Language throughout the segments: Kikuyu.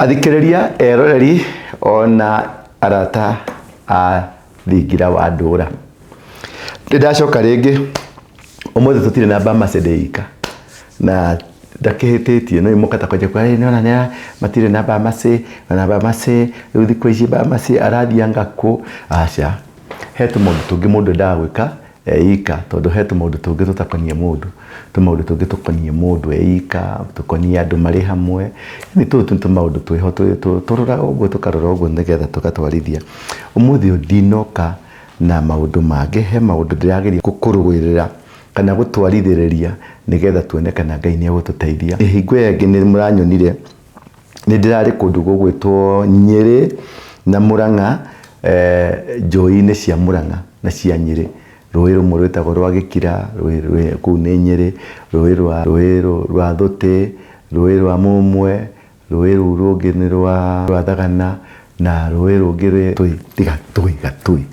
Athikĩrĩria, eroreri ona arata a thingira wa ndũra, nĩndacoka rĩngĩ. Ũmũthĩ tũtirĩ na Bamase ndĩ na ndakĩhĩtĩtie no imũkata kwanjia kwa nĩona nĩ matirĩ na Bamase na Bamase. Rĩu thikũ ici Bamase arathianga kũ? Aca, he tũmaũndũ tũngĩ mũndũ endaga gwĩka eika, tondũ he tũmaũndũ tũngĩ tũtakoniĩ mũndũ, tũmaũndũ tũngĩ tũkoniĩ mũndũ eika, tũkoniĩ andũ marĩ hamwe. Nĩ tũtũ nĩ tũmaũndũ twĩho tũroraga ũguo, tũkarora ũguo nĩgetha tũgatwarithia. Ũmũthĩ ũyũ ndinoka na maũndũ mangĩ, he maũndũ ndĩrageria kũrũĩrĩra kana gũtwarithĩrĩria nĩgetha tuone kana Ngai nĩ egũtũteithia. Hingo ĩyo ĩngĩ nĩ mũranyonire nĩ ndĩrarĩ kũndũ gũgwĩtwo Nyĩrĩ na Mũrang'a, njũĩ-inĩ cia Mũrang'a na cia Nyĩrĩ. Rũĩ rũmwe rwĩtagwo rwa Gĩkira, rũĩ kũu nĩ Nyĩrĩ, rũĩ rwa rũĩ rwa Thũtĩ, rũĩ rwa Mũmwe, rũĩ rũu rũngĩ nĩ rwa Thagana, na rũĩ rũngĩ rwĩ Tũi, tiga Tũi, Gatui.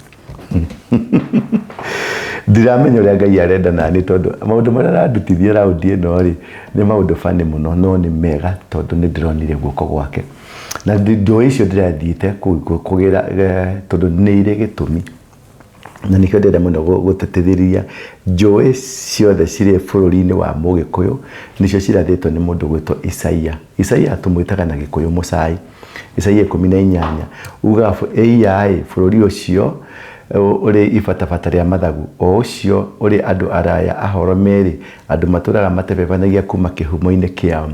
Ndiramenya ũrĩa Ngai arenda nani, tondũ maũndũ marĩa arandutithia raundi ĩno rĩ, nĩ maũndũ funny mũno, no nĩ mega tondũ nĩ ndĩronire guoko gwake. Na njũĩ icio ndĩrathiĩte kũgĩra tondũ nĩ irĩ gĩtũmi, na nĩkĩo ndĩrenda mũno gũtĩtĩrithia njũĩ ciothe cirĩ bũrũri-inĩ wa Mũgĩkũyũ nĩcio cirathĩtwo nĩ mũndũ gwĩtwo Isaia. Isaia tũmwĩtaga na Gĩkũyũ Mũcai. Isaia 18 ugaga, ĩiya-ĩ, bũrũri ũcio ũrĩ ibatabata rĩa mathagu, o ũcio ũrĩ andũ araya ahoro merĩ, andũ matũũraga matebebanagia kuuma kĩhumo-inĩ kĩao.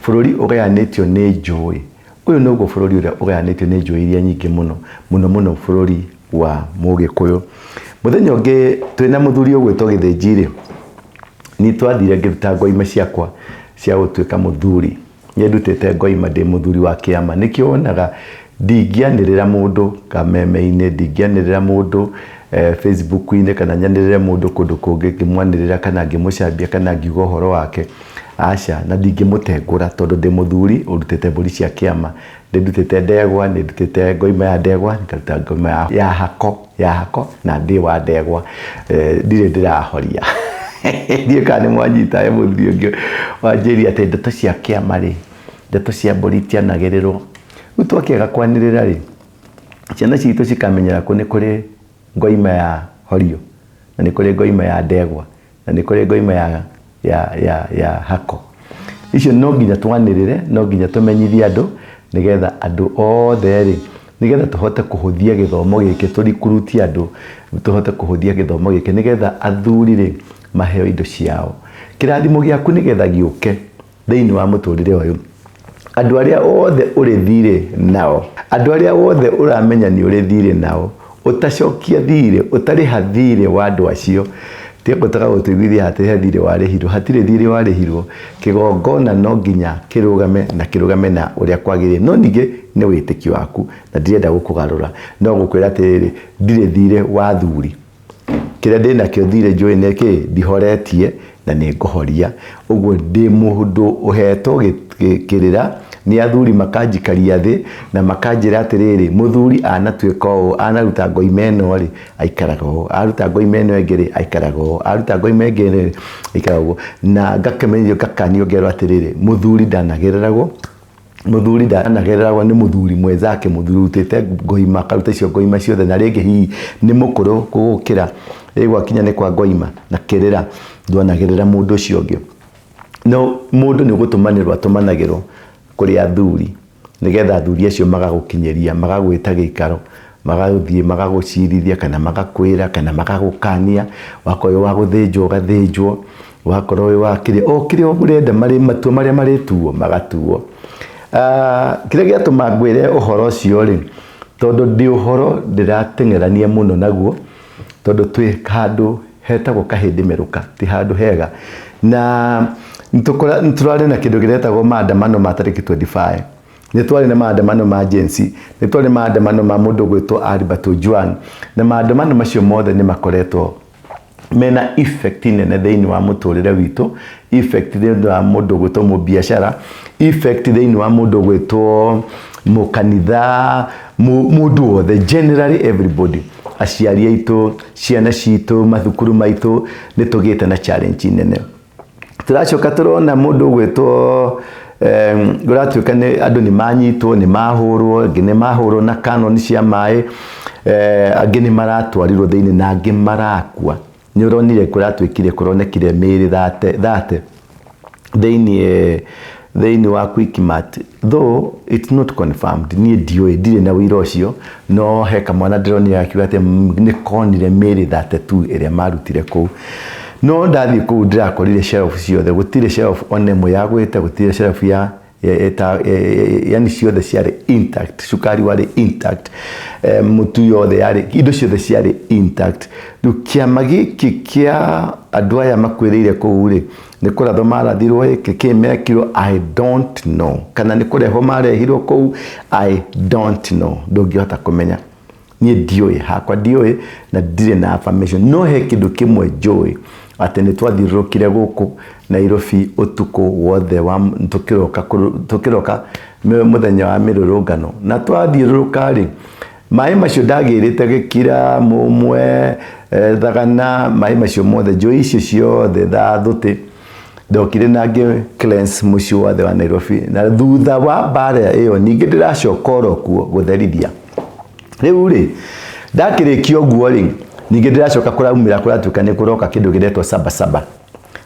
Bũrũri ũgayanĩtio nĩ njũĩ. Ũyũ nĩguo bũrũri ũrĩa ũgayanĩtio nĩ njũĩ iria nyingĩ mũno, mũno mũno bũrũri wa Mũgĩkũyũ. Mũthenya ũngĩ twĩna mũthuri ũgwĩtwo Gĩthĩnji rĩ, nĩ twathire ngĩruta ngoima ciakwa cia gũtuĩka mũthuri. Nĩ ndutĩte ngoima ndĩ mũthuri wa kĩama. Nĩkĩo wonaga ndingĩanĩrĩra mũndũ kameme-inĩ, ndingĩanĩrĩra mũndũ Facebook-inĩ, kana nyanĩrĩre mũndũ kũndũ kũngĩ ngĩmwanĩrĩra kana ngĩmũcambia kana ngiuga ũhoro wake. Aca, na ndingĩmũtengũra tondũ ndĩ mũthuri ũrutĩte mbũri cia kĩama. Nĩ ndutĩte ndegwa, nĩ ndutĩte ngoima ya ndegwa, ngaruta ngoima ya hako, ya hako na ndĩ wa ndegwa. Ndirĩ ndĩrahoria. Ndiũĩ kana nĩ mwanyita. He mũthuri ũngĩ wanjĩrire atĩ ndeto cia kĩama rĩ, ndeto cia mbũri itianagĩrĩrwo. Rĩu twakĩaga kwanĩrĩra rĩ, ciana citũ cikamenyera kũ nĩ kũrĩ ngoima ya horio, na nĩ kũrĩ ngoima ya ndegwa, na nĩ kũrĩ ngoima ya hako. Icio no nginya twanĩrĩre, no nginya tũmenyithie andũ, nĩgetha andũ othe rĩ, nĩgetha tũhote kũhũthia gĩthomo gĩkĩ, tũrikurutie andũ, tũhote kũhũthia gĩthomo gĩkĩ, nĩgetha athuri rĩ, maheo indo ciao. Kĩrathimo gĩaku nĩgetha gĩũke thĩinĩ wa mũtũrĩre ũyũ, andũ arĩa othe ũrĩ thirĩ nao, andũ arĩa othe ũramenya nĩ ũrĩ thirĩ nao, ũtacokia thirĩ, ũtarĩha thirĩ wa andũ acio, tiga gũtaka gũtũiguithia atĩ he thirĩ warĩhirwo. Hatirĩ thirĩ warĩhirwo. Kĩgongona no nginya kĩrũgame na kĩrũgame na ũrĩa kwagĩrĩire. No ningĩ nĩ wĩtĩkio waku na ndirenda gũkũgarũra, no gũkwĩra atĩrĩrĩ, ndirĩ thirĩ wa athuri. Kĩrĩa ndĩnakĩo thirĩ njũĩ nĩ kĩ ndihoretie na nĩ ngũhoria. Ũguo ndĩ mũndũ ũhetwo kĩrĩra nĩ athuri, makanjikaria thĩ na makanjĩra atĩrĩrĩ, mũthuri anatuĩka ũũ, anaruta ngoima ĩno rĩ, aikaraga ũũ, aruta ngoima ĩno ĩngĩ rĩ, aikaraga ũũ, aruta ngoima ĩngĩ rĩ, aikaraga ũguo. Na ngakĩmenyithio, ngakanio, ngerwo atĩrĩrĩ, mũthuri ndanagereragwo, mũthuri ndanagereragwo nĩ mũthuri mwenzake, mũthuri ũrutĩte ngoima, akaruta icio ngoima ciothe, na rĩngĩ hihi nĩ mũkũrũ gũgũkĩra. Rĩ gwakinya nĩ kwa ngoima na kĩrĩra, ndwanagerera mũndũ ũcio ũngĩ. No mũndũ nĩ gũtũmanĩrwo atũmanagĩrwo kũrĩ athuri, nĩgetha athuri acio magagũkinyĩria, magagwĩta gĩikaro, magagũthiĩ magagũcirithia kana magakwĩra kana magagũkania. Wakorwo wĩ wa gũthĩnjwo ũgathĩnjwo, wakorwo wĩ wa kĩrĩa o kĩrĩa ũrenda, marĩ matua marĩa marĩtuo magatuo. Kĩrĩa gĩatũma ngwĩre ũhoro ũcio rĩ, tondũ ndĩ ũhoro ndĩrateng'erania mũno naguo, tondũ twĩ handũ hetagwo Kahĩndĩ Merũka, ti handũ hega. Na nĩ tũrarĩ na kĩndũ kĩretagwo maandamano ma tarĩki 25. Nĩ twarĩ na maandamano ma Gen Z, nĩ twarĩ maandamano ma mũndũ ũgwĩtwo Albert Ojwang, na maandamano macio mothe nĩ makoretwo mena effect nene thĩinĩ wa mũtũrĩre witũ, effect thĩinĩ wa mũndũ ũgwĩtwo mũbiacara, effect thĩinĩ wa mũndũ ũgwĩtwo mũkanitha, mũndũ wothe, generally everybody, aciari aitũ, ciana citũ, mathukuru maitũ, nĩ tũgĩte na challenge nene. Tũracoka tũrona mũndũ ũgwĩtwo Kũratuĩka nĩ andũ nĩ manyitwo, nĩ mahũrwo, angĩ nĩ mahũrwo na cannon cia maĩ, angĩ nĩ maratwarirwo thĩinĩ na angĩ marakua. Nĩ ũronire kũratuĩkire kũronekire mĩĩrĩ 30 thĩinĩ wa Quickmart, though it's not confirmed. Niĩ ndiũĩ, ndirĩ na ũira ũcio, no he kamwana ndĩronire akiuga atĩ nĩ konire mĩĩrĩ 32 ĩrĩa marutire kũu. No ndathiĩ kũu ndĩrakorire shelf ciothe, gũtirĩ shelf ona ĩmwe yagwĩte, gũtirĩ shelf ya yani ciothe ciarĩ intact, cukari warĩ intact, mũtu yothe yarĩ, indo ciothe ciarĩ intact. Rĩu kĩama gĩkĩ kĩa andũ aya makuĩrĩire kũu rĩ, nĩ kũrathwo marathirwo ĩ, kĩ mekirwo, I don't know, kana nĩ kũrehwo marehirwo kũu, I don't know, ndũngĩhota kũmenya. Niĩ ndiũĩ, hakwa ndiũĩ na ndirĩ na affirmation. No he kĩndũ kĩmwe njũĩ, atĩ nĩ twathiũrũrũkire gũkũ Nairobi ũtukũ wothe wa tũkĩroka mũthenya wa mĩrũrũngano, na twathiũrũrũka rĩ, maĩ macio ndagĩrĩte gĩkira mũmwe, thagana, maĩ macio mothe, njũĩ icio ciothe thathũtĩ, ndokire na ngĩ cleanse mũciĩ wothe wa Nairobi. Na thutha wa mbara ĩyo ningĩ ndĩracoka oro kuo gũtherithia. Rĩu rĩ, ndakĩrĩkia ũguo rĩ, ningĩ ndĩracoka kũraumĩra kũratuĩka nĩ kũroka kĩndũ kĩretwo saba saba.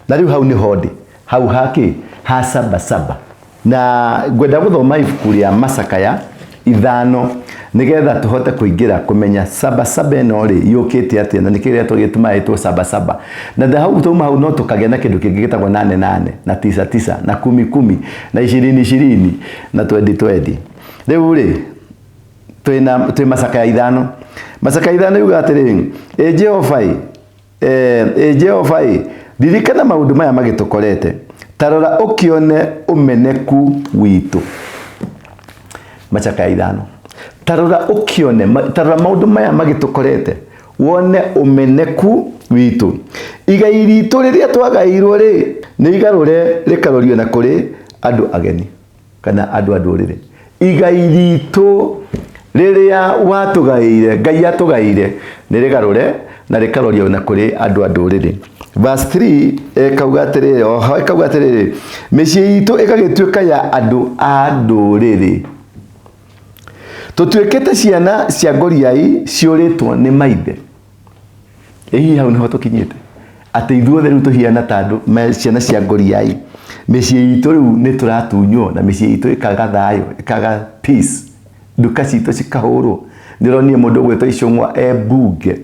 Na rĩu hau nĩho ndĩ, hau hakĩ ha saba saba. Na ngwenda gũthoma ibuku rĩa Macakaya 5 nĩgetha tũhote kũingĩra kũmenya saba saba ĩno rĩ yũkĩte atĩa na nĩkĩ gĩretwo gĩtũmaga ĩtwo saba saba. Na hau twauma hau no tũkagĩa na kĩndũ kĩngĩ gĩtagwo nane nane na tisa tisa na kumi kumi na ishirini ishirini na twendi twendi. Rĩu rĩ, twĩ Macakaya 5. Macakaya 5 yugaga atĩrĩrĩ, ĩ Jehova ĩ, ĩ Jehova ĩ, ririkana maũndũ maya magĩtũkorete, ta rora ũkĩone ũmeneku witũ. Macakaya 5. Ta rora ũkĩone, ta rora maũndũ maya magĩtũkorete, wone ũmeneku witũ. Igai ritũ rĩrĩa twagaĩirwo rĩ, nĩ igarũre rĩkarorio na kũrĩ andũ ageni kana andũ a ndũrĩrĩ. Igai ritũ rĩrĩa watũgaĩire, Ngai atũgaĩire, nĩ rĩgarũre na rĩkarorio na kũrĩ andũ a ndũrĩrĩ. Verse 3 ĩkauga atĩrĩrĩ, oho ĩkauga atĩrĩrĩ, mĩciĩ itũ ĩgagĩtuĩka ya andũ a ndũrĩrĩ. Tũtuĩkĩte ciana cia ngoriai ciũrĩtwo nĩ maithe. Ĩ hihi hau nĩho tũkinyĩte, atĩ ithuothe rĩu tũhiana ta andũ ciana cia ngoriai. Mĩciĩ itũ rĩu nĩ tũratunywo na mĩciĩ itũ ĩkaga thayũ, ĩkaga peace, nduka citũ cikahũrwo. Nĩ ũronire mũndũ ũgwĩtwo Icũng'wa e mbunge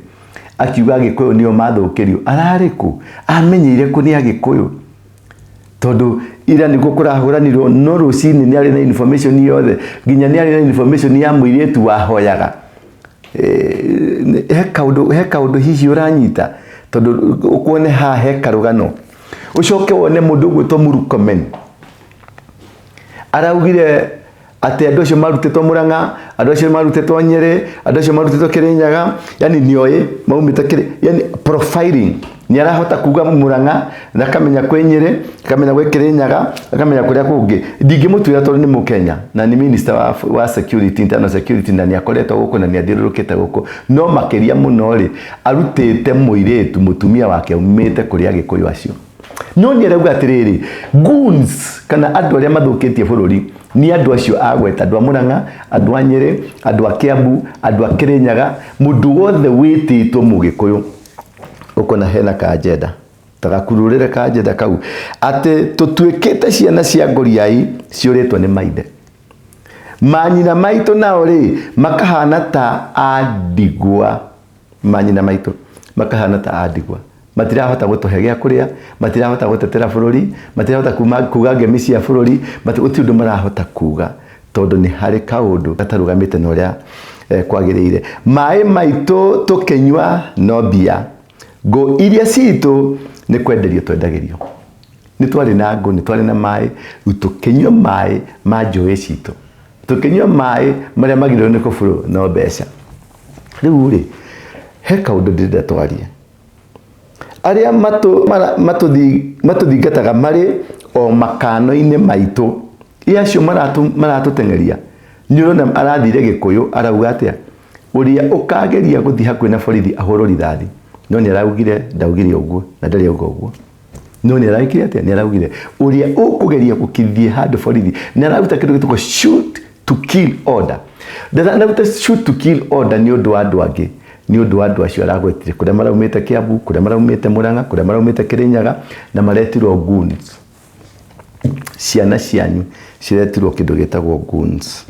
akiuga Agĩkũyũ nĩo mathũkĩrio. Ararĩ kũ? Amenyeire kũ nĩ Agĩkũyũ? Tondũ ira nĩkuo kũrahũranirwo, no rũcinĩ nĩ arĩ na information yothe, nginya nĩ arĩ na information ya mũirĩtu wahoyaga. He kaũndũ hihi ũranyita, tondũ ũkuone haha he karũgano. Ũcoke wone mũndũ ũgwĩtwo Murkomen araugire atĩ andũ acio marutĩtwo Murang'a, andũ acio marutĩtwo Nyĩrĩ, andũ acio marutĩtwo Kĩrĩnyaga, yani nĩoĩ maumĩte kĩrĩ, yani profiling. Nĩ arahota kuga Murang'a na akamenya kwĩ Nyĩrĩ, akamenya gwĩ Kĩrĩnyaga, akamenya kũrĩa kũngĩ. Ndingĩmũtuĩra tondũ nĩ Mũkenya na nĩ minister wa security, internal security, na nĩ akoretwo gũkũ na nĩ athiũrũrũkĩte gũkũ. No makĩria mũno rĩ, arutĩte mũirĩtu mũtumia wake aumĩte kũrĩ Agĩkũyũ acio. No nĩ arauga atĩrĩrĩ, goons kana andũ arĩa mathũkĩtie bũrũri nĩ andũ acio agweta, andũ a Murang'a, andũ a Nyĩrĩ, andũ a Kiambu, andũ a Kĩrĩnyaga, mũndũ wothe wĩtĩtwo Mũgĩkũyũ. Ũkona hena ka agenda, tagakururĩre ka agenda kau, atĩ tũtuĩkĩte ciana cia ngoriai ciũrĩtwo nĩ maithe. Manyina maitũ nao rĩ, makahana ta andigwa. Manyina maitũ makahana ta andigwa. Matirahota gũtũhe gĩa kũrĩa, matirahota gũtetera bũrũri, matirahota kuga ngemi cia bũrũri, gũtirĩ ũndũ marahota kuga, tondũ nĩ harĩ kaũndũ gatarũgamĩte na ũrĩa kwagĩrĩire. Maĩ maitũ tũkĩnyua no mbia, ngũ iria citũ nĩ kwenderio twendagĩrio. Nĩ twarĩ na ngũ, nĩ twarĩ na maĩ, rĩu tũkĩnyua maĩ ma njũĩ citũ, tũkĩnyua maĩ marĩa magĩrĩirwo nĩ kũbũrũ no mbeca. Rĩu rĩ, he kaũndũ ndĩrenda twarie. Arĩa matũthingataga marĩ o makano-inĩ maitũ, ĩ acio maratũteng'eria, nĩ ũrona arathire Gĩkũyũ arauga atĩa? Ũrĩa ũkageria gũthiĩ hakuhĩ na borithi ahũrwo rithathi. No nĩ araugire ndaugire ũguo na ndarĩ auga ũguo. No nĩ araikire atĩa? Nĩ araugire ũrĩa ũkũgeria gũkithie handũ borithi nĩ araruta kĩndũ gĩtagwo shoot to kill order. Ndararuta shoot to kill order nĩ ũndũ wa andũ angĩ, nĩ ũndũ wa andũ acio aragwetire, kũrĩa maraumĩte Kiambu, kũrĩa maraumĩte Murang'a, kũrĩa maraumĩte Kĩrĩnyaga, na maretirwo goons. Ciana cianyu ciretirwo kĩndũ gĩtagwo goons.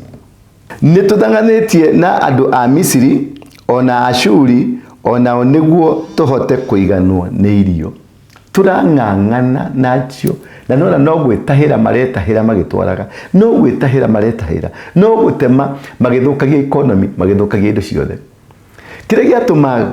Nĩ tũtang'anĩtie na andũ a Misiri o na Ashuri o nao nĩguo tũhote kũiganwo nĩ irio. Tũrang'ang'ana nacio na nona no gwĩtahĩra maretahĩra magĩtwaraga, no gwĩtahĩra maretahĩra, no gũtema magĩthũkagia economy, magĩthũkagia indo ciothe. Kĩrĩa gĩatũma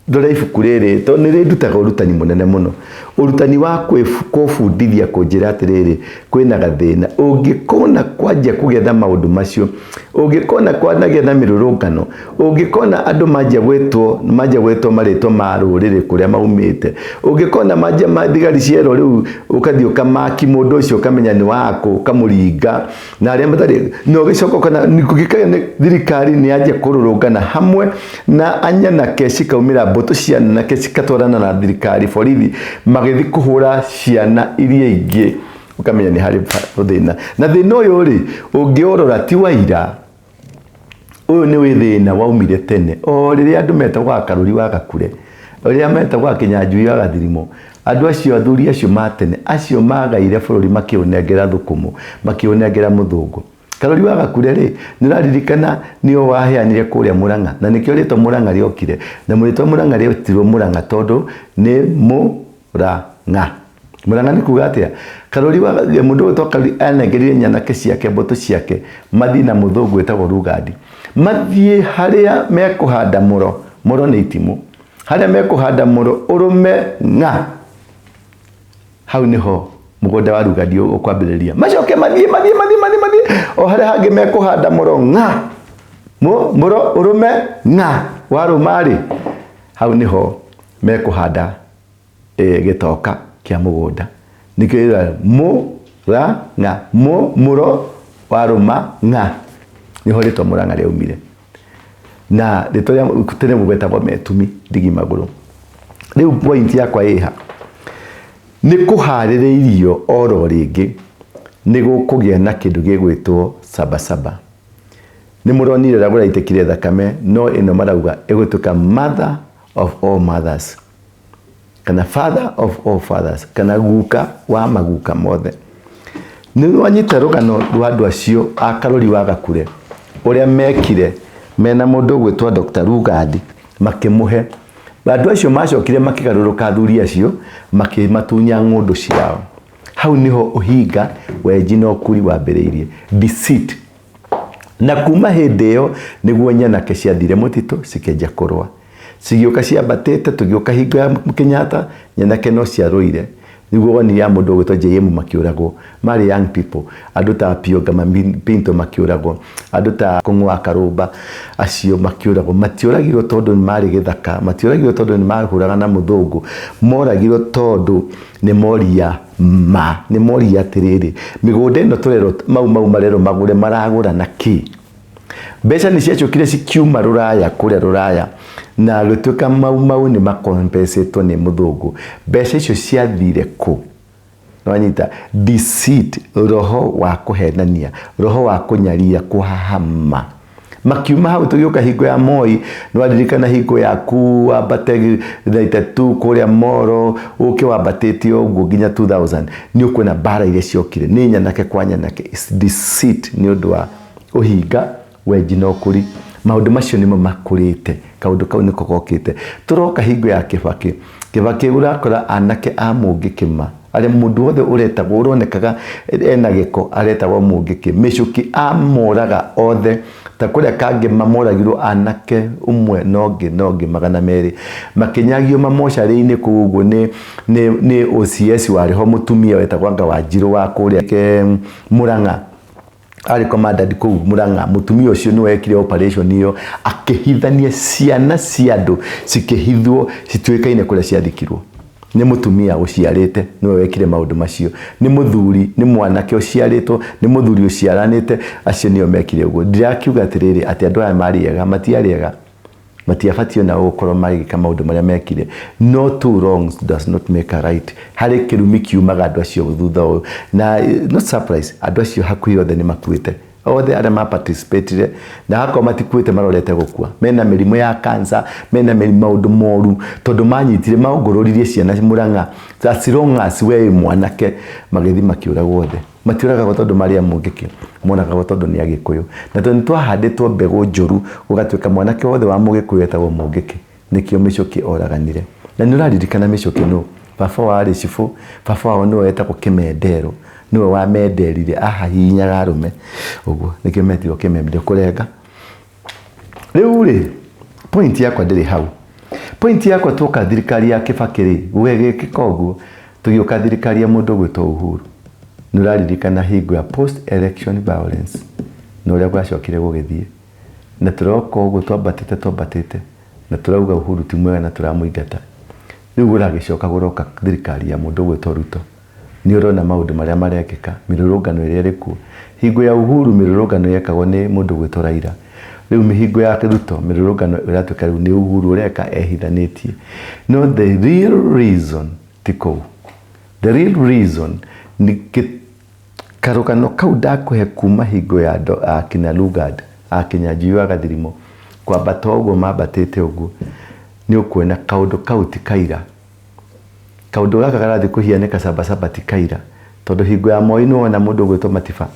ndore ibuku rĩrĩ tondũ nĩ rĩndutaga ũrutani mũnene mũno, ũrutani wa kũbundithia kũnjĩra atĩrĩrĩ, kwĩna gathĩna, ũngĩkona kwanjia kũgĩa na maũndũ macio, ũngĩkona kwanagĩa na mĩrũrũngano, ũngĩkona andũ manjia gwĩtwo manjia gwĩtwo marĩtwa ma rũrĩrĩ kũrĩa maumĩte, ũngĩkona manjia ma thigari cierwo rĩu ũkathiĩ ũkamaki mũndũ ũcio ũkamenya nĩ wakũ, ũkamũringa na arĩa matarĩ na ũgĩcoka ũkona kũngĩkagĩa nĩ thirikari nĩ yanjia kũrũrũngana hamwe na anyanake, cikaumĩra mbũtũ cia anake cikatwarana na thirikari borithi magĩthiĩ kũhũra ciana iria ingĩ, ũkamenya nĩ harĩ thĩna. Na thĩna ũyũ rĩ, ũngĩũrora ti wa ira, ũyũ nĩ wĩ thĩna waumire tene o rĩrĩa andũ metagwo a Karũri wa Gakure, rĩrĩa metagwo a Kĩnyanjui wa Gathirimo, andũ acio athuri acio ma tene acio magaire bũrũri makĩũnengera Thũkũmũ, makĩũnengera mũthũngũ. Karũri wa Gakure rĩ, nĩ ũraririkana nĩo waheanire kũrĩa Mũrang'a, na nĩkĩo rĩtwa Mũrang'a rĩokire, na rĩtwa Mũrang'a rĩetirwo Mũrang'a tondũ nĩ Mũrang'a. Mũrang'a nĩ kuga atĩa? Karũri wa mũndũ ũgwĩtwo Karũri anengerire nyanake ciake mbũtũ ciake mathiĩ na mũthũngũ wĩtagwo Rugandi, mathiĩ harĩa mekũhanda mũro, mũro nĩ itimũ, harĩa mekũhanda mũro ũrũme ng'a, hau nĩho mũgũnda wa Rugandi ũkwambĩrĩria. Macoke mathiĩ mathiĩ mathiĩ mathiĩ mathiĩ o harĩa hangĩ mekũhanda mũro ng'a, mũro ũrũme ng'a, warũma rĩ, hau nĩho mekũhanda gĩtoka kĩa mũgũnda. Nĩkĩo ĩraga mũ ra ng'a, mũ mũro warũma ng'a, nĩho rĩtwa Mũrang'a rĩaumire. Na rĩtwa rĩa tene gwetagwo Metumi ndigi magũrũ. Rĩu point yakwa ĩha, nĩ kũharĩrĩirio oro rĩngĩ nĩ gũkũgĩa na kĩndũ gĩgwĩtwo Sabasaba. Nĩ mũronire ũrĩa kũraitĩkire thakame, no ĩno marauga ĩgũtuĩka mother of all mothers, kana father of all fathers, kana guka wa maguka mothe. Nĩ wanyita rũgano rwa andũ acio a Karũri wa Gakure ũrĩa mekire mena mũndũ ũgwĩtwo Dr. Rugandi makĩmũhe. Andũ acio macokire makĩgarũrũka athuri acio makĩmatunya ng'ũndũ ciao. Hau nĩho ũhinga wenji na ũkuri wambĩrĩirie. Deceit. Na kuma hĩndĩ ĩyo nĩguo nyanake ciathire mũtitũ cikĩanjia kũrũa. Cigĩũka ciambatĩte, tũgĩũka hingo ya Kenyatta, nyanake no ciarũire. Nĩguo wonire ya mũndũ ũgwĩtwo JM makĩũragwo. Marĩ young people. Andũ ta Pio Gama Pinto makĩũragwo. Andũ ta Kũng'ũ wa Karũmba acio makĩũragwo. Matiũragirwo tondũ nĩ marĩ gĩthaka, matiũragirwo tondũ nĩ mahũraga na mũthũngũ. Moragirwo tondũ nĩ moria ma, nĩ moria atĩrĩrĩ, mĩgũnda ĩno tũrerwo mau mau marerwo magũre maragũra na kĩ? Mbeca nĩ ciacokire cikiuma rũraya kũrĩa rũraya na gũtuĩka mau mau nĩ makompecetwo nĩ mũthũngũ. Mbeca icio ciathire kũ? Nĩwanyita? Deceit, roho wa kũhenania, roho wa kũnyaria, kũhahama. Makiuma hau tũgĩũka hingo ya Moi, nĩwaririkana hingo yaku wambate 92 kũrĩa Moro, ũke wambatĩte ũguo nginya 2000, nĩ ũkuona mbara iria ciokire, nĩ nyanake kwa nyanake, it's deceit nĩ ũndũ wa ũhinga, wenji na ũkũri. Maũndũ macio nĩmo makũrĩte, kaũndũ kau nĩko gokĩte. Tũroka hingo ya Kĩbakĩ, Kĩbakĩ ũrakora anake a Mũngĩkĩma, arĩa mũndũ wothe ũretagwo ũronekaga ena gĩko aretagwo Mũngĩkĩ, Mĩcũkĩ amoraga othe, ta kũrĩa Kangema moragirwo anake ũmwe na ũngĩ na ũngĩ 200, makĩnyagio mamocarĩ-inĩ kũu ũguo nĩ OCS warĩ ho mũtumia wetagwo anga Wanjirũ wa kũrĩa Mũrang'a. Arĩ commandant kũu Murang'a. Mũtumia ũcio nĩwe wekire operation ĩyo, akĩhithania ciana cia andũ cikĩhithwo cituĩkaine kũrĩa ciathikirwo. Nĩ mũtumia ũciarĩte nĩwe wekire maũndũ macio, nĩ mũthuri, nĩ mwanake ũciarĩtwo, nĩ mũthuri ũciaranĩte, acio nĩo mekire ũguo. Ndirakiuga atĩrĩrĩ atĩ andũ aya marĩ ega, matiarĩ ega. Matiabatiĩ ona gũkorwo magĩka maũndũ marĩa mekire. No two wrongs does not make a right. Harĩ kĩrumi kiumaga andũ acio thutha ũyũ. Na not surprise, andũ acio hakuhĩ othe nĩ makuĩte. Othe arĩa ma participatire na akorwo matikuĩte marorete gũkua. Mena mĩrimũ ya cancer, mena mĩrimũ maũndũ moru tondũ manyitire maongororirie ciana Murang'a as long as we wĩ mwanake magĩthiĩ makĩũragwo othe. Matiũragagwo tondũ marĩ a Mũngĩkĩ, moragagwo tondũ nĩ Agĩkũyũ. Na tondũ nĩ twahandĩtwo mbegũ njũru, gũgatuĩka mwanake wothe wa Mũgĩkũyũ etagwo Mũngĩkĩ. Nĩkĩo Mĩchũkĩ oraganire. Na nĩ ũraririkana Mĩchũkĩ nũ? Baba wao arĩ cibũ, baba wao nĩwe wetagwo Kĩmendero, nĩwe wamenderire, ahahihinyaga arũme. Ũguo, nĩkĩo metirwo Kĩmendero, kũrenga. Rĩu rĩ, point yakwa ndĩrĩ hau. Point yakwa tuoka thirikari ya Kĩbakĩ rĩ, gũgĩkĩka ũguo, tũgĩũka thirikari ya mũndũ ũgwĩtwo Uhuru. Nĩ ũraririkana hingo ya post election violence na ũrĩa gwacokire gũgĩthiĩ. Na tũroka ũguo twambatĩte twambatĩte na tũrauga Uhuru ti mwega na tũramũingata. Rĩu gũragĩcoka gũroka thirikari ya mũndũ ũgwĩtwo Ruto. Nĩ ũrona maũndũ marĩa marekĩka, mĩrũrũngano ĩrĩa ĩrĩ kuo. Hingo ya Uhuru mĩrũrũngano yekagwo nĩ mũndũ ũgwĩtwo Raila. Rĩu hingo ya Ruto mĩrũrũngano ĩratuĩka rĩu nĩ Uhuru ũreka ehithanĩtie. No the real reason ti kũu. The real reason nĩ karũgano kau ndakũhe kuma hingo ya akina Lugard, akina Njui wa Gathirimo, kwambata ũguo mambatĩte ũguo, nĩ ũkuona kaũndũ kau ti kaira. Kaũndũ gaka karathiĩ kũhianĩka Sabasaba ti kaira. Tondũ hingo ya Moi nĩ wona mũndũ ũgwĩtwo Matiba,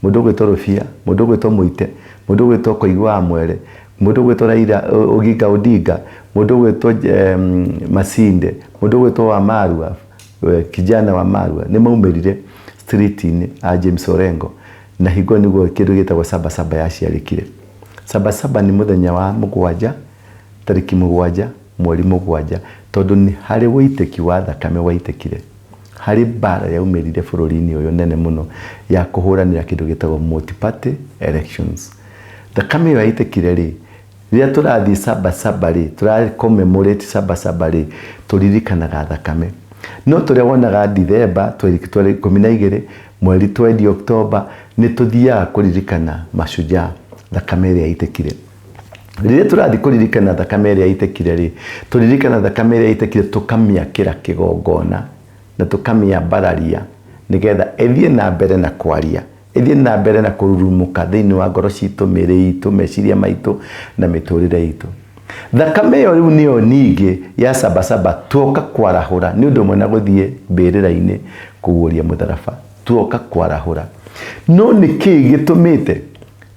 mũndũ ũgwĩtwo Rũbia, mũndũ ũgwĩtwo Mũite, mũndũ ũgwĩtwo Koigi wa Mwere, mũndũ ũgwĩtwo Raila Oginga Odinga, mũndũ ũgwĩtwo Masinde, mũndũ ũgwĩtwo Wamarua, kijana wa Marua, nĩ maumĩrire street-inĩ a James Orengo. Na hingo ĩyo nĩguo kĩndũ gĩtagwo Sabasaba yaciarĩkire. Sabasaba nĩ mũthenya wa mũgwanja, tarĩki mũgwanja, mweri mũgwanja, tondũ nĩ harĩ ũitĩki wa thakame waitĩkire. Harĩ mbara yaumĩrire bũrũri-inĩ ũyũ nene mũno ya kũhũranĩra kĩndũ gĩtagwo multi-party elections. Thakame ĩyo yaitĩkire rĩ, rĩrĩa tũrathiĩ Sabasaba rĩ, tũra commemorate Sabasaba rĩ, tũririkanaga thakame. No tũrĩa wonaga Dithemba tarĩki 12, mweri 20 October, nĩ tũthiaga kũririkana mashujaa, thakame ĩrĩa yaitĩkire. Rĩrĩa tũrathiĩ kũririkana thakame ĩrĩa yaitĩkire rĩ, tũririkana thakame ĩrĩa yaitĩkire tũkamĩakĩra kĩgongona na tũkamĩambararia nĩgetha ĩthiĩ na mbere na kwaria, ĩthiĩ na mbere na kũrurumũka thĩinĩ wa ngoro citũ, mĩĩrĩ itũ, meciria maitũ na mĩtũrĩre itũ. Thakame ĩyo rĩu nĩyo ningĩ ya Sabasaba tuoka kwarahũra nĩ ũndũ ũmwe na gũthiĩ mbĩrĩra-inĩ kũguũria mũtharaba, tuoka kwarahũra. No nĩ kĩĩ gĩtũmĩte?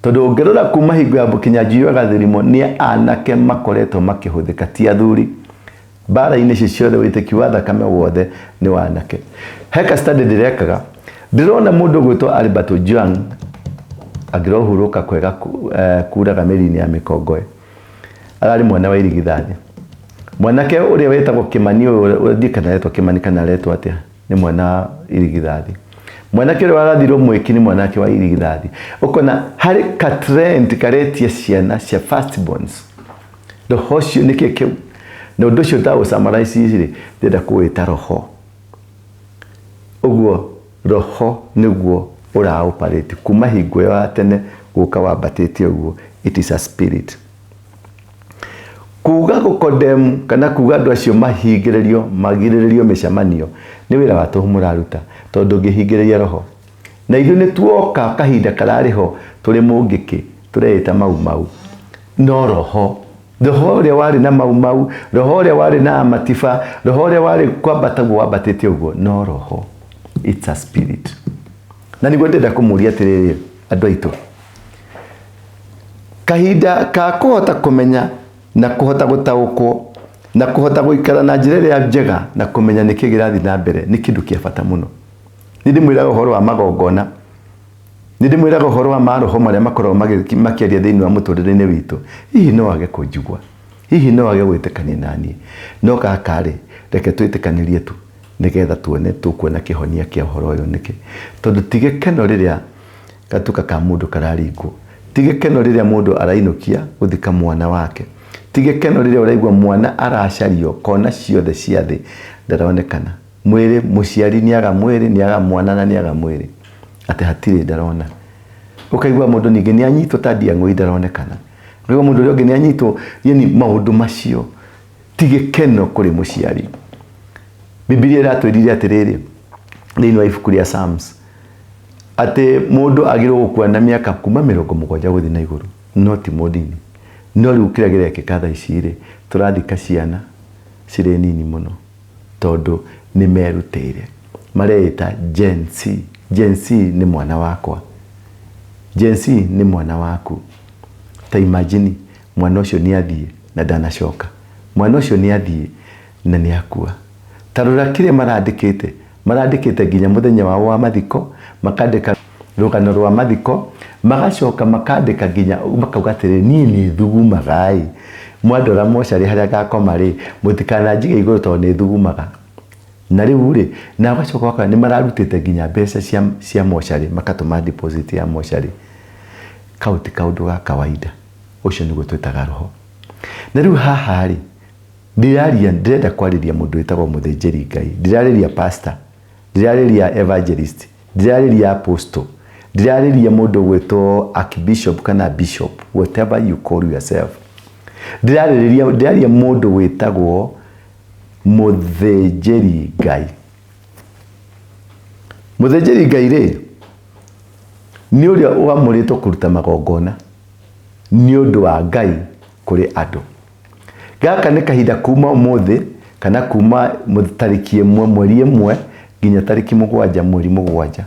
Tondũ ũngĩrora kuma hingo ya Kinyanjui wa Gathirimo nĩ anake makoretwo makĩhũthĩka ti athuri. Mbara-inĩ ici ciothe wĩtĩki wa thakame wothe nĩ wa anake. He ka study ndĩrekaga, ndĩrona mũndũ ũgwĩtwo Albert Ojwang angĩrohurũka kwega kuraga mĩri-inĩ ya mĩkongoe. Ararĩ mwana wa irigithathi. Mwanake ũrĩa wĩtagwo Kĩmani ũyũ, ndiũĩ kana aretwo Kĩmani kana aretwo atĩa, nĩ mwana wa irigithathi. Mwanake ũrĩa warathirwo mwĩki nĩ mwanake wa irigithathi. Ũkona harĩ ka trend karetia ciana cia first borns. Roho ũcio nĩkĩ kĩu? Na ũndũ ũcio ndagũ summarize rĩ, ndĩrenda kũwĩta roho. Ũguo roho nĩguo ũra operate kuma hingo ĩyo ya tene gũka wambatĩte ũguo, it is a spirit. Kuga gũ condemn kana kuga andũ acio mahingĩrĩrio, magirĩrĩrio mĩcemanio nĩ wĩra wa tũhũ mũraruta tondũ ndũngĩhingĩrĩria roho. Na ithuĩ nĩ tuoka kahinda kararĩ ho tũrĩ mũngĩkĩ tũreĩta mau mau no roho roho ũrĩa warĩ na mau mau, roho ũrĩa warĩ na matiba, roho ũrĩa warĩ kwambata guo wambatĩte ũguo no roho, it's a spirit. Na nĩguo ndĩrenda kũmũria atĩrĩrĩ andũ aitũ, kahinda ka kũhota kũmenya na kũhota gũtaũkwo na kũhota gũikara na njĩra ĩrĩa njega na kũmenya nĩkĩ kĩrathiĩ na mbere nĩ kĩndũ kĩa bata mũno. Nĩ ndĩmwĩraga ũhoro wa magongona, nĩ ndĩmwĩraga ũhoro wa maroho marĩa makoragwo makĩaria thĩinĩ wa mũtũrĩre-inĩ witũ. Hihi no age kũnjigua, hihi no age gwĩtĩkania naniĩ, no gaka rĩ, reke twĩtĩkanĩrie tu nĩgetha tuone tũkuona kĩhonia kĩa ũhoro ũyũ nĩkĩ. Tondũ ti gĩkeno rĩrĩa gatuka ka mũndũ kararingwo, ti gĩkeno rĩrĩa mũndũ arainũkia gũthika mwana wake, ti gĩkeno rĩrĩa ũraigua mwana aracario kona ciothe cia thĩ ndaronekana. Mwĩrĩ, mũciari nĩaga mwĩrĩ, nĩaga mwana na nĩaga mwĩrĩ, atĩ hatirĩ ndarona. Ũkaigua mũndũ ningĩ nĩanyitwo ta ndiang'ũi ndaronekana. Ũkaigua mũndũ ũrĩa ũngĩ nĩ anyitwo. Yani maũndũ macio ti gĩkeno kũrĩ mũciari. Bibilia ĩratwĩrire atĩrĩrĩ thĩinĩ wa ibuku rĩa Psalms atĩ mũndũ agĩrĩirwo gũkua na mĩaka kuma 70 gũthiĩ na igũrũ, no ti mũnini. No rĩu kĩrĩa kĩrekĩka thaa ici rĩ, tũrathika ciana cirĩ nini mũno tondũ nĩ merutĩire. Mareĩta Gen Z. Gen Z nĩ mwana wakwa. Gen Z nĩ mwana waku. Ta imagine mwana ũcio nĩ athiĩ na ndanacoka. Mwana ũcio nĩ athiĩ na nĩ akua. Ta rora kĩrĩa marandĩkĩte. Marandĩkĩte nginya mũthenya wao wa mathiko, makandĩka rũgano rwa mathiko, magacoka makandĩka nginya makauga atĩrĩrĩ, niĩ nĩ thugumaga ĩ, mwandwara mocarĩ harĩa ngakoma rĩ, mũtikananjige igũrũ tondũ nĩ thugumaga. Na rĩu rĩ, na ũgacoka ũgakora nĩ mararutĩte nginya mbeca cia, cia mocarĩ, makatũma deposit ya mocarĩ. Kau ti kaũndũ ga kawaida. Ũcio nĩguo twĩtaga roho. Na rĩu haha rĩ, ndĩraria, ndĩrenda kwarĩria mũndũ wĩtagwo mũthĩnjĩri Ngai. Ndirarĩria pastor, ndirarĩria evangelist, ndirarĩria apostle, ndirarĩria mũndũ ũgwĩtwo archbishop kana bishop, whatever you call yourself. Ndĩrarĩrĩria, ndĩraria mũndũ wĩtagwo mũthĩnjĩri Ngai. Mũthĩnjĩri Ngai rĩ, nĩ ũrĩa ũamũrĩtwo kũruta magongona nĩ ũndũ wa Ngai kũrĩ andũ. Gaka nĩ kahinda kuma ũmũthĩ kana kuma tarĩki 1 mweri 1 nginya tarĩki 7 mweri 7.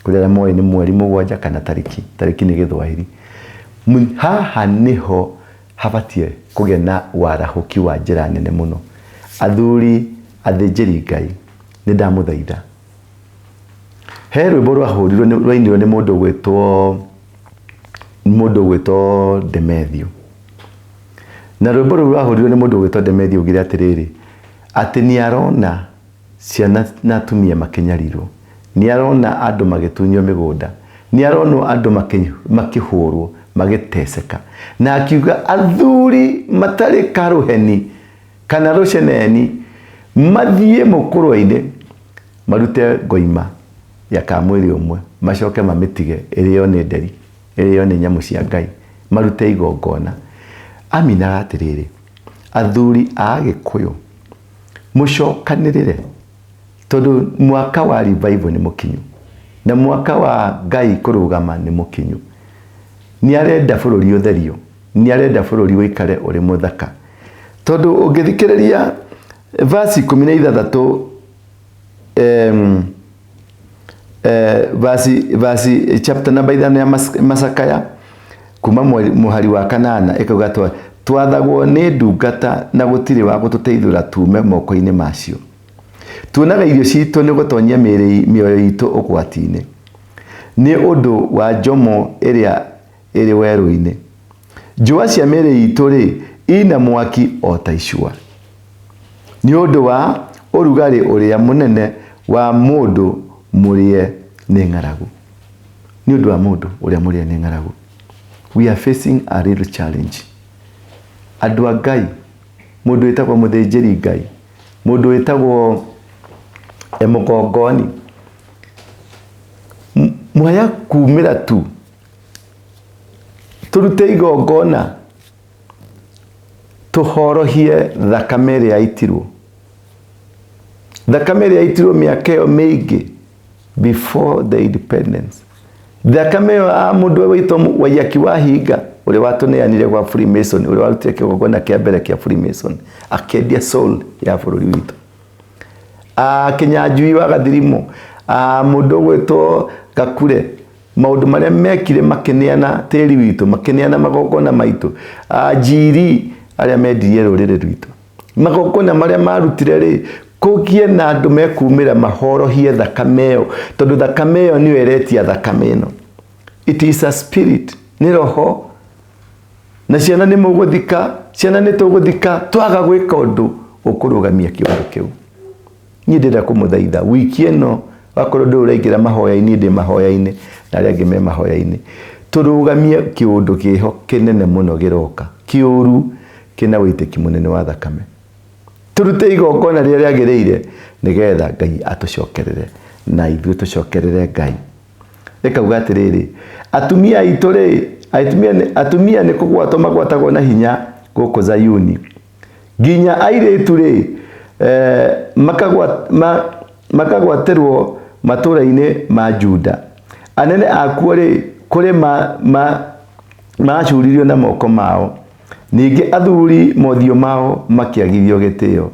Kũrĩ arĩa moĩ nĩ mweri 7 kana tarĩki, tarĩki nĩ Gĩthwahiri. Haha nĩho habatiĩ kũgĩa na warahũki wa njĩra nene mũno. Athuri athĩnjĩri Ngai, nĩ ndamũthaitha. He rwĩmbo rwahũrirwo rwainirwo nĩ mũndũ ũgwĩtwo mũndũ ũgwĩtwo Demethiũ. Na rwĩmbo rũu rwahũrirwo nĩ mũndũ ũgwĩtwo Demethiũ augire atĩrĩrĩ, atĩ nĩ arona ciana na atumia makĩnyarirwo, nĩ arona andũ magĩtunywo mĩgũnda, nĩ aronwo andũ makĩhũrwo, magĩteceka. Na akiuga athuri matarĩ karũheni kana rũceneni mathiĩ mũkũrwe-inĩ marute ngoima ya kamwĩrĩ ũmwe, macoke mamĩtige ĩrĩo nĩ nderi, ĩrĩo nĩ nyamũ cia Ngai, marute igongona. Aminaga atĩrĩrĩ, athuri a Agĩkũyũ mũcokanĩrĩre tondũ mwaka wa revival nĩ mũkinyu na mwaka wa Ngai kũrũgama nĩ mũkinyu. Nĩ arenda bũrũri ũtherio, nĩ arenda bũrũri ũikare ũrĩ mũthaka. Tondũ ũngĩthikĩrĩria verse 16, verse chapter number 5 ya Macakaya kuma mũhari wa 8 ĩkauga twathagwo nĩ ndungata na gũtirĩ wa gũtũteithũra tume moko-inĩ macio. Tuonaga irio citũ nĩ gũtonyia mĩoyo itũ ũgwati-inĩ nĩ ũndũ wa njomo ĩrĩa ĩrĩ werũ-inĩ. Njũa cia mĩĩrĩ itũ rĩ, ina mwaki o ta icua nĩ ũndũ wa ũrugarĩ ũrĩa mũnene wa mũndũ mũrĩe nĩ ng'aragu. Nĩ ũndũ wa mũndũ ũrĩa mũrĩe nĩ ng'aragu. We are facing a real challenge. Andũ a Ngai, mũndũ wĩtagwo mũthĩnjĩri Ngai, mũndũ wĩtagwo mũgongoni, mwaya kumĩra tu tũrute igongona tũhorohie thakame ĩrĩa yaitirwo. Thakame ĩrĩa yaitirwo mĩaka ĩyo mĩingĩ before the independence. Thakame ĩyo ya mũndũ wĩtwo Waiyaki wa Hinga ũrĩa watũneanire gwa Freemason, ũrĩa warutire kĩgongona kĩa mbere kĩa Freemason, akĩendia soul ya bũrũri witũ. Kĩnyanjui wa Gathirimu, mũndũ ũgwĩtwo Gakure, maũndũ marĩa mekire makĩneana tĩri witũ, makĩneana magongona maitũ. Njiri arĩa mendirie rũrĩrĩ rwitũ, magongona marĩa marutire rĩ, kũgĩe na andũ mekumĩra mahorohie thakame ĩyo, tondũ thakame ĩyo nĩyo ĩretia thakame ĩno. It is a spirit, nĩ roho. Na ciana nĩ mũgũthika, ciana nĩ tũgũthika, twaga gwĩka ũndũ ũkũrũgamia kĩũndũ kĩu. Niĩ ndĩrenda kũmũthaitha wiki ĩno, wakorwo ndũrĩ ũraingĩra mahoya-inĩ, ndĩ mahoya-inĩ na arĩa angĩ me mahoya-inĩ, tũrũgamie kĩũndũ kĩho kĩnene mũno gĩroka, kĩũru kĩna wĩitĩki mũnene wa thakame. Tũrute igongona rĩrĩa rĩagĩrĩire nĩgetha Ngai atũcokerere na ithuĩ tũcokerere Ngai. Ĩkauga atĩrĩrĩ, atumia aitũ rĩ, Atumia nĩ kũgwatwo magwatagwo na hinya gũkũ Zayuni, nginya airĩtu rĩ, makagwatĩrwo matũũra-inĩ ma Juda. Anene akuo rĩ, kũrĩ maacuririo na moko mao, ningĩ athuri mothiũ mao makĩagithio gĩtĩo,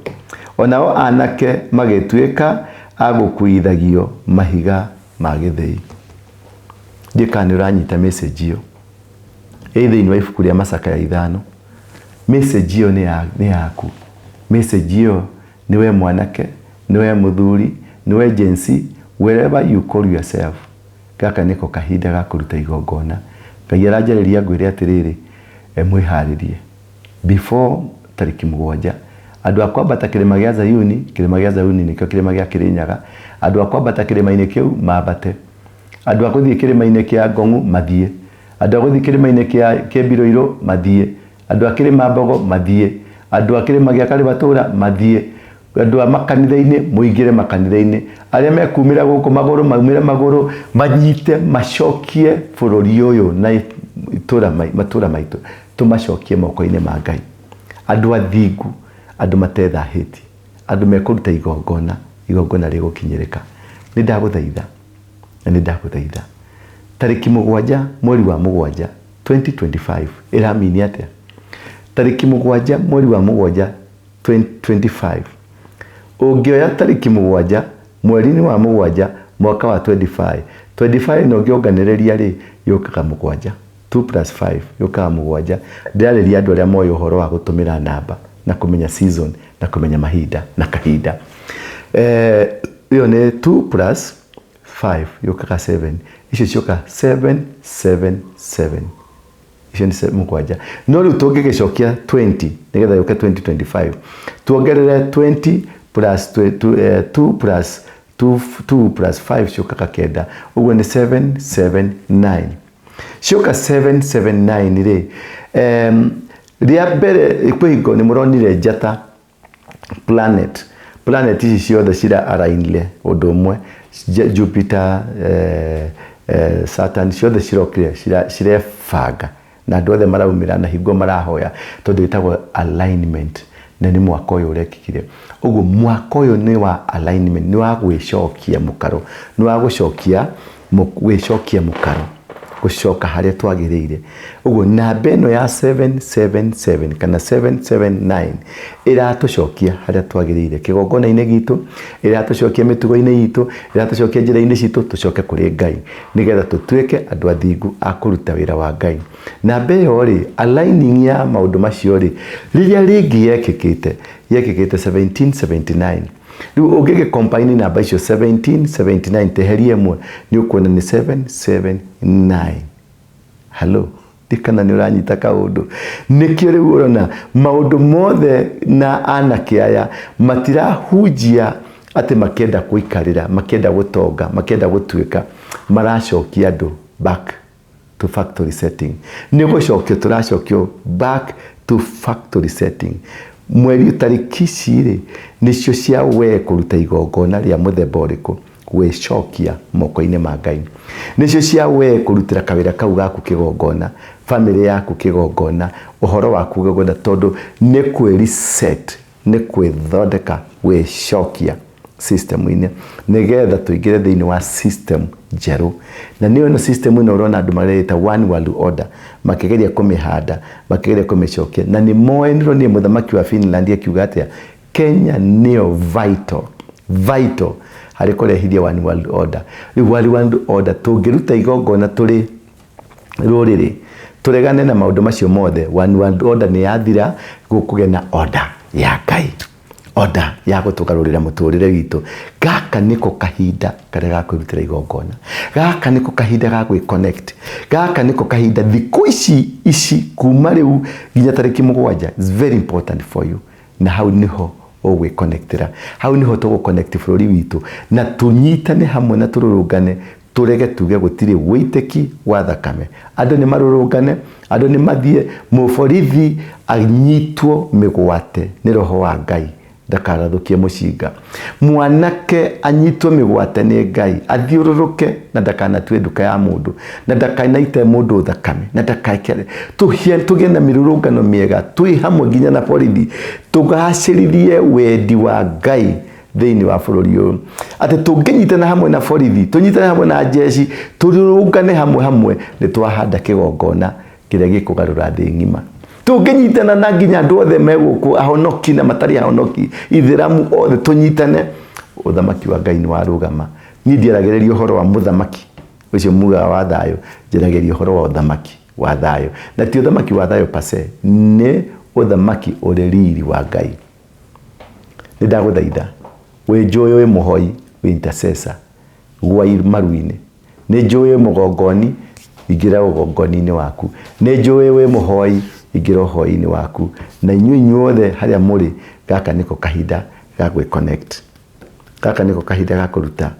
o nao anake magĩtuĩka a gũkuithagio mahiga ma gĩthĩi. Ndiũĩ kana nĩ ũranyita message ĩyo ĩ thĩinĩ wa ibuku rĩa Macakaya 5. Message ĩyo nĩ yaku. Message ĩyo nĩ we mwanake, nĩ we mũthuri, nĩ we Gen Z, wherever you call yourself. Gaka nĩko kahinda ga kũruta igongona. Ngai aranjarĩria ngwĩre atĩrĩrĩ, mwĩharĩrie. Before tarĩki 7, andũ a kwambata kĩrĩma gĩa Zayuni, kĩrĩma gĩa Zayuni nĩkĩo kĩrĩma gĩa Kĩrĩnyaga, andũ a kwambata kĩrĩma-inĩ kĩu mambate. Andũ a gũthiĩ kĩrĩma-inĩ kĩa Ngong'u mathiĩ. Andũ a gũthiĩ kĩrĩma-inĩ kĩa Kĩmbiroirũ mathiĩ. Andũ a kĩrĩma Mbogo mathiĩ. Andũ a kĩrĩma gĩa Karĩbatũra mathiĩ. Andũ a makanitha-inĩ mũingĩre makanitha-inĩ. Arĩa mekumĩra gũkũ magũrũ maumĩre magũrũ, manyite macokie bũrũri ũyũ na itũra matũra maitũ, tũmacokie moko-inĩ ma Ngai. Andũ athingu, andũ matethahĩtie, andũ mekũruta igongona, igongona rĩgũkinyĩrĩka. Nĩ ndagũthaitha na nĩ ndagũthaitha, tarĩki 7 mweri wa 7 2025 ĩramini atĩa? Tarĩki 7 mweri wa 7 2025, ũngĩoya tarĩki 7 mweri-inĩ wa 7 mwaka wa 25 25 na ũngĩonganĩrĩria rĩ, yũkaga 7. 2 plus 5 yũkaga 7. Ndĩrarĩria andũ arĩa moĩ ũhoro wa gũtũmĩra namba na kũmenya season na kũmenya mahinda na kahinda. Ĩyo nĩ 2 plus 5 yũkaga 7. Icio ciũkaga 7 7 7. Icio nĩ 7. No rĩu tũngĩgĩcokia 20 nĩgetha yũke 2025, tuongerere 20 plus 2 plus 2, 2 plus 5 ciũkaga 9. Ũguo nĩ 7 7 9. Ciũka 7 7 9 rĩ, rĩa mbere kwĩ hingo nĩ mũronire njata planet, planet ici ciothe cira alignire ũndũ ũmwe, Jupiter, Saturn, ciothe cirokire cirebanga na andũ othe maraumĩra na hingo marahoya, tondũ ĩtagwo alignment, na nĩ mwaka ũyũ ũrekĩkire. Ũguo mwaka ũyũ nĩ wa alignment, nĩ wa gwĩcokia mũkaro, nĩ wa gũcokia gwĩcokia mũkaro, gũcoka harĩa twagĩrĩire. Ũguo namba ĩno ya 777 kana 779 ĩratũcokia harĩa twagĩrĩire, kĩgongona-inĩ gitũ, ĩratũcokia mĩtugo-inĩ itũ, ĩratũcokia njĩra-inĩ citũ, tũcoke kũrĩ Ngai nĩgetha tũtuĩke andũ athingu a kũruta wĩra wa Ngai. Namba ĩyo rĩ, aligning ya maũndũ macio rĩ, rĩrĩa rĩngĩ yekĩkĩte, yekĩkĩte 1779. Rĩu ũngĩgĩ combine namba icio 1779 teheria ĩmwe, nĩ ũkuona nĩ 779. Hello, ndikana nĩ ũranyita kaũndũ. Nĩkĩo rĩu ũrona maũndũ mothe na anake aya matirahunjia atĩ makĩenda kũikarĩra, makĩenda gũtonga, makĩenda gũtuĩka, maracokia andũ back to factory setting. Nĩ gũcokio tũracokio back to factory setting. Mweri tarĩki ici rĩ, nĩcio cia we kũruta igongona rĩa mũthemba ũrĩkũ, gwĩcokia moko-inĩ ma Ngai. Nĩcio cia we kũrutĩra kawĩra kau gaku kĩgongona, famĩlĩ yaku kĩgongona, ũhoro waku kĩgongona, tondũ nĩ kwĩ reset, nĩ kwĩthondeka, gwĩcokia system-inĩ nĩgetha tũingĩre thĩinĩ wa system njerũ. Na nĩyo ĩno system ĩno ũrona andũ mareta one world order, makĩgeria kũmĩhanda, makĩgeria kũmĩcokia, na nĩ moĩ. Nĩronire mũthamaki wa Finland akiuga atĩa, Kenya nĩyo vital vital harĩ kũrehithia one world order. Rĩu one world order tũngĩruta igongona tũrĩ rũrĩrĩ, tũregane na maũndũ macio mothe, one world order nĩ yathira, gũkũgĩa na order ya Ngai, order ya gũtũgarũrĩra mũtũrĩre witũ. Gaka nĩko kahinda karĩa ga kwĩrutĩra igongona, gaka nĩko kahinda ga gwĩ connect, gaka nĩko kahinda. Thikũ ici ici kuma rĩu nginya tarĩki 7 is very important for you, na hau niho ũgwĩconnectĩra, hau niho tũgũconnect bũrũri witũ na tũnyitane hamwe na tũrũrũngane, tũrege tuge gũtirĩ wĩitĩki wa thakame. Andũ nĩ marũrũngane, andũ nĩ mathiĩ, mũborithi anyitwo mĩgwate nĩ roho wa Ngai. Ndakarathũkie mũcinga. Mwanake anyitwo mĩgwate nĩ Ngai, athiũrũrũke na ndakanatue nduka ya mũndũ, na ndakanaite mũndũ thakame, na ndakekere. Tũgĩe na mĩrũrũngano mĩega, twĩ hamwe nginya na borithi, tũgacĩrithie wendi wa Ngai thĩinĩ wa bũrũri ũyũ. Atĩ tũngĩnyitana hamwe na borithi, tũnyitane hamwe na njeci, tũrũrũngane hamwe hamwe, nĩ twahanda kĩgongona kĩrĩa gĩkũgarũra thĩ ng'ima. Tũngĩnyitana na nginya andũ othe me gũkũ, ahonoki na matarĩ ahonoki, ithĩramu othe tũnyitane, ũthamaki wa Ngai nĩ warũgama. Niĩ ndiaragĩrĩria ũhoro wa mũthamaki ũcio mugaga wa thayũ, njaragĩria ũhoro wa ũthamaki wa thayũ. Na ti ũthamaki wa thayũ per se, nĩ ũthamaki ũrĩ riri wa Ngai. Nĩ ndagũthaitha, wĩ njũĩ wĩ mũhoi, wĩ intercessor, gwa maru-inĩ. Nĩ njũĩ wĩ mũgongoni, ingĩra ũgongoni-inĩ waku. Nĩ njũĩ wĩ mũhoi, ingĩra ũhoi-inĩ waku. Na inyuĩ inyuothe harĩa mũrĩ, gaka nĩko kahinda ga gwĩ connect. Gaka nĩko kahinda ga kũruta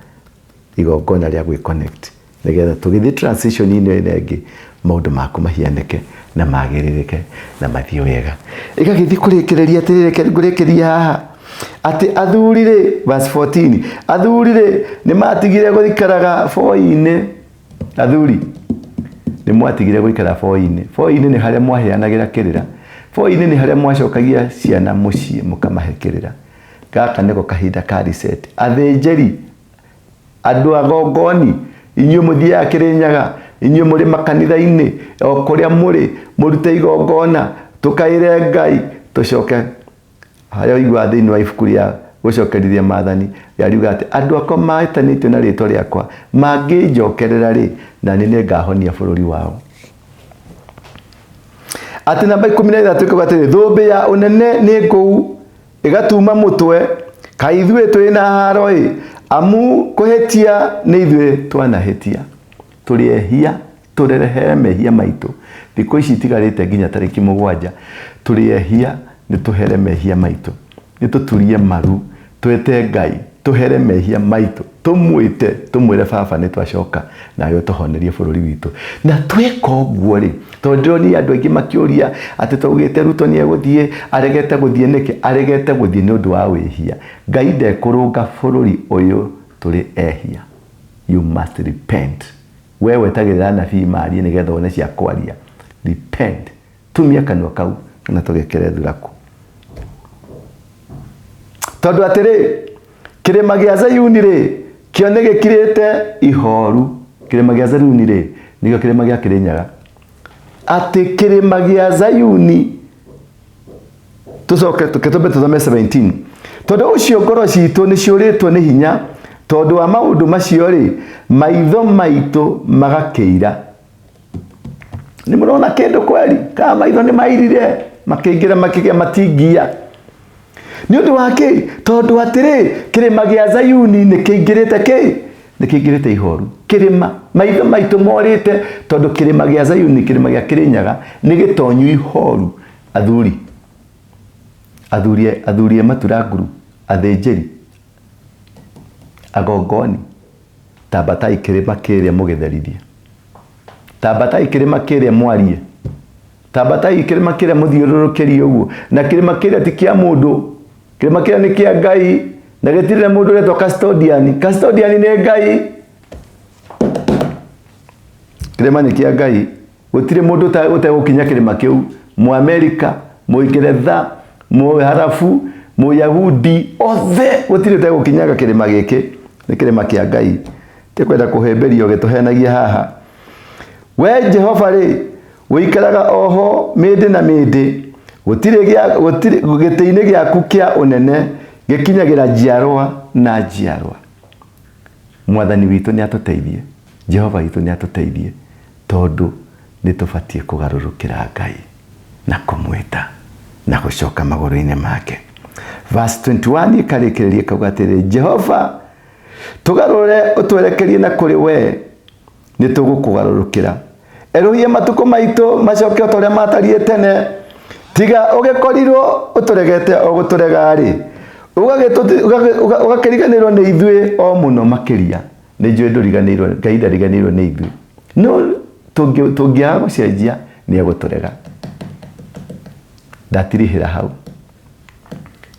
igongona rĩa gwĩ connect. Nĩgetha tũgĩthiĩ transition-inĩ ĩno ĩngĩ, maũndũ maku mahianĩke na magĩrĩrĩke na mathiĩ wega. Ĩgagĩthiĩ kũrĩkĩrĩria atĩrĩrĩ, reke ngũrĩkĩrie haha. Atĩ athuri rĩ, verse 14, athuri rĩ, nĩ matigire gũikaraga boi-inĩ. Athuri, nĩ mwatigire gũikara boi-inĩ. Boi-inĩ nĩ harĩa mwaheanagĩra kĩrĩra. Boi-inĩ nĩ harĩa mwacokagia ciana mũciĩ mũkamahe kĩrĩra. Gaka nĩko kahinda ka reset. Athĩnjĩri, andũ agongoni, inyuĩ mũthiaga Kĩrĩnyaga, inyuĩ mũrĩ makanitha-inĩ, o kũrĩa mũrĩ, mũrute igongona, tũkaĩre Ngai, tũcoke harĩa ũiguaga thĩinĩ wa ibuku rĩa gũcokerithia maathani rĩa riuga atĩ andũ akwa metanĩtio na rĩtwa rĩakwa mangĩnjokerera rĩ, na niĩ nĩngahonia bũrũri wao. Atĩ namba 13 ĩkauga atĩrĩ, thũmbĩ ya ũnene nĩ ngũu ĩgatuma mũtwe, kaĩ ithuĩ twĩ na haro ĩ, amu kũhĩtia nĩ ithuĩ twanahĩtia. Tũrĩ ehia, tũrerehere mehia maitũ. Thikũ ici itigarĩte nginya tarĩki 7, tũrĩ ehia, nĩ tũhere mehia maitũ. Nĩ tũturie maru, twĩte Ngai, tũhere mehia maitũ, tũmwĩte, tũmwĩre baba nĩ twacoka, nawe ũtũhonerie bũrũri witũ. Na tweka ũguo rĩ, tondũ ndĩronire andũ aingĩ makĩũria atĩ twaugĩte Ruto nĩ egũthiĩ, aregete gũthiĩ nĩkĩ? Aregete gũthiĩ nĩ ũndũ wa wĩhia. Ngai ndekũrũnga bũrũri ũyũ tũrĩ ehia. You must repent. We wetagĩrĩra anabii marie nĩgetha wone cia kwaria. Repent. Tumia kanua kau kana tũgekere thuraku. Tondũ atĩrĩ, kĩrĩma gĩa Zayuni rĩ, kĩo nĩ gĩkirĩte ihoru. Kĩrĩma gĩa Zayuni rĩ, nĩkĩo kĩrĩma gĩa Kĩrĩnyaga. Atĩ kĩrĩma gĩa Zayuni, tũcoke tũkĩtũmbe tũthome 17. Tondũ ũcio ngoro citũ nĩ ciũrĩtwo nĩ hinya, tondũ wa maũndũ macio rĩ, maitho maitũ magakĩira. Nĩ mũrona kĩndũ kweri? Kana maitho nĩ mairire, makĩingĩra makĩgĩa matingia. Nĩ ũndũ wa kĩ? Tondũ atĩrĩ, kĩrĩma gĩa Zayuni nĩ kĩingĩrĩte kĩ? Nĩ kĩingĩrĩte ihoru. Kĩrĩma, maitho maitũ morĩte tondũ kĩrĩma gĩa Zayuni, kĩrĩma gĩa Kĩrĩnyaga, nĩ gĩtonyu ihoru. Athuri, athuri, athuri a maturanguru, athĩnjĩri, agongoni, tambatai kĩrĩma kĩrĩa mũgĩtherithie. Tambatai kĩrĩma kĩrĩa mwarie. Tambatai kĩrĩma kĩrĩa mũthiũrũrũkĩrie ũguo. Na kĩrĩma kĩrĩa ti kĩa mũndũ. Kĩrĩma kĩrĩa nĩ kĩa Ngai. Na gĩtirĩ na mũndũ ũretwo custodian. Custodian nĩ Ngai. Kĩrĩma nĩ kĩa Ngai. Gũtirĩ mũndũ ũtegũkinya kĩrĩma kĩu. Mũamerika, Mũingeretha, Mũharabu, Mũyahudi, othe gũtirĩ ũtegũkinyaga kĩrĩma gĩkĩ. Nĩ kĩrĩma kĩa Ngai. Tĩkwenda kũhĩmbĩrio gĩtũhenagia haha. We Jehova rĩ, ũikaraga oho mĩndĩ na mĩndĩ, gũtirĩ gĩtĩ-inĩ gĩaku kĩa ũnene gĩkinyagĩra njiarwa na njiarwa. Mwathani witũ nĩ atũteithie, Jehova witũ nĩ atũteithie, tondũ nĩ tũbatiĩ kũgarũrũkĩra Ngai na kũmwĩta na gũcoka magũrũ-inĩ make. Verse 21 ĩkarĩkĩrĩria ĩkauga atĩrĩ, Jehova tũgarũre ũtwerekerie na kũrĩ we, nĩ tũgũkũgarũrũkĩra. Erũhia matukũ maitũ macoke o ta ũrĩa matariĩ tene. Tiga ũgĩkorirwo ũtũregete o gũtũrega-rĩ, ũgakĩriganĩrwo nĩ ithuĩ o mũno makĩria. Nĩ njũĩ ndũriganĩirwo, Ngai ndariganĩirwo nĩ ithuĩ. No tũngĩaga gũcenjia nĩ egũtũrega. Ndatirihĩra hau.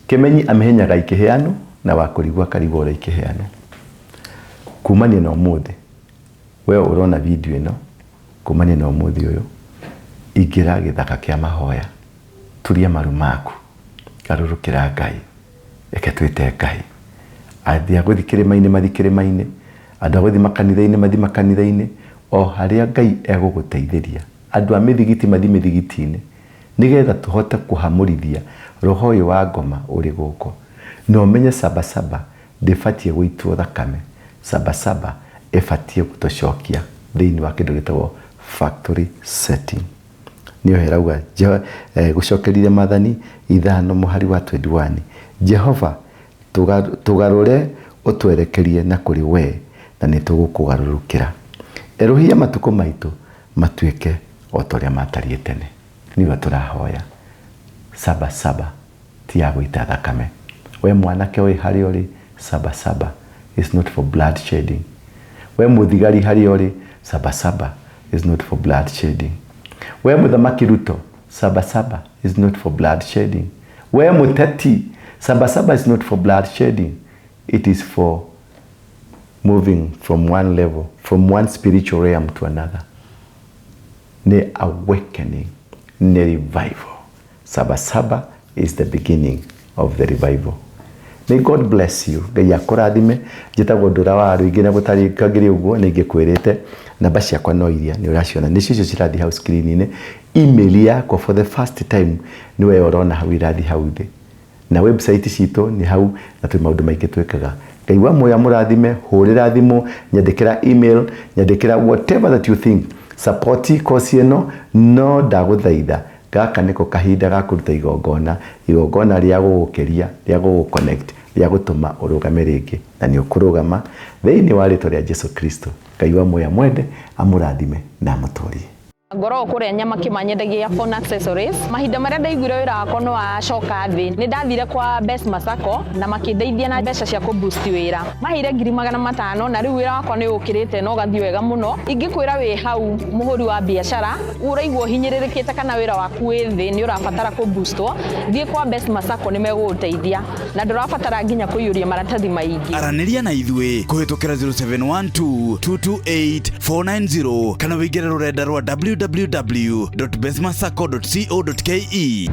Kĩmenyi amĩhenyaga ikĩheanwo na wa kũrigwo akarigwo ũrĩa ikĩheanwo. Kumania na ũmũthĩ, we ũrona video ĩno, kumania na ũmũthĩ ũyũ, ingĩra gĩthaka kĩa mahoya, turia maru maku, garũrũkĩra Ngai, reke twĩte Ngai. Athiĩ a gũthiĩ kĩrĩma-inĩ mathiĩ kĩrĩma-inĩ, andũ a gũthiĩ makanitha-inĩ mathiĩ makanitha-inĩ, o harĩa Ngai egũgũteithĩria. Andũ a mĩthigiti mathiĩ mĩthigiti-inĩ, nĩgetha tũhote kũhamũrithia roho ũyũ wa ngoma ũrĩ gũkũ. Na ũmenye Sabasaba ndĩbatiĩ gũitwo thakame, Sabasaba ĩbatiĩ gũtũcokia thĩinĩ wa kĩndũ gĩtagwo factory setting. Nĩyo ĩrauga gũcokerire Maathani ithano mũhari wa 21, Jehova tũgarũre ũtwerekerie na kũrĩ wee, na nĩ tũgũkũgarũrũkĩra. Erũhia matukũ maitũ matuĩke o ta ũrĩa matariĩ tene. Nĩguo tũrahoya. Sabasaba ti ya gũita thakame. We mwanake ũyũ harĩa ũrĩ, Sabasaba is not for blood shedding. We mũthigari harĩa ũrĩ, Sabasaba is not for blood shedding. We mũthamaki Ruto, Sabasaba is not for blood shedding. We mũteti, Sabasaba is not for blood shedding. It is for moving from one level, from one spiritual realm to another. Nĩ awakening, nĩ revival. Sabasaba is the beginning of the revival. May God bless you. Ngai akũrathime. Njĩtagwo Ndũra wa Rũingĩ na gũtarĩ kangĩrĩ ũguo nĩ ingĩkwĩrĩte. Namba ciakwa no iria nĩ ũraciona. Nĩcio icio cirathiĩ hau screen-inĩ. Email yakwa for the first time nĩ we ũrona hau irathiĩ hau thĩ. Na website citũ nĩ hau na twĩ maũndũ maingĩ twĩkaga. Ngai wa muoyo amũrathime, hũrĩra thimũ, nyandĩkĩra email, nyandĩkĩra whatever that you think. Support course ĩno no ndagũthaitha gaka nĩko kahinda ga kũruta igongona, igongona rĩa gũgũkĩria, rĩa gũgũ connect, rĩa gũtũma ũrũgame rĩngĩ na nĩ ũkũrũgama thĩinĩ wa rĩtwa rĩa Jesu Kristo. Ngai wa muoyo amwende, amũrathime na amũtũrie. Ngoragwo kũrĩa nyama kĩmanyendagia phone accessories. Mahinda marĩa ndaiguire wĩra wakwa nĩ wacoka thĩ, nĩ ndathire kwa Best Masako na makĩndeithia na mbeca cia kũ boost wĩra. Maheire 500,000 na rĩu wĩra wakwa nĩ ũkĩrĩte na ũgathiĩ wega mũno. Ingĩkwĩra wĩ hau mũhũri wa biacara, ũraigua ũhinyĩrĩrĩkĩte kana wĩra waku wĩ thĩ nĩ ũrabatara kũ boostwo, thiĩ kwa Best Masako nĩ megũgũteithia na ndũrabatara nginya kũiyũria maratathi maingĩ. Aranĩria na ithuĩ kũhĩtũkĩra 0712 228 490 kana wĩingĩre rũrenda rwa www.bestmasacco.co.ke.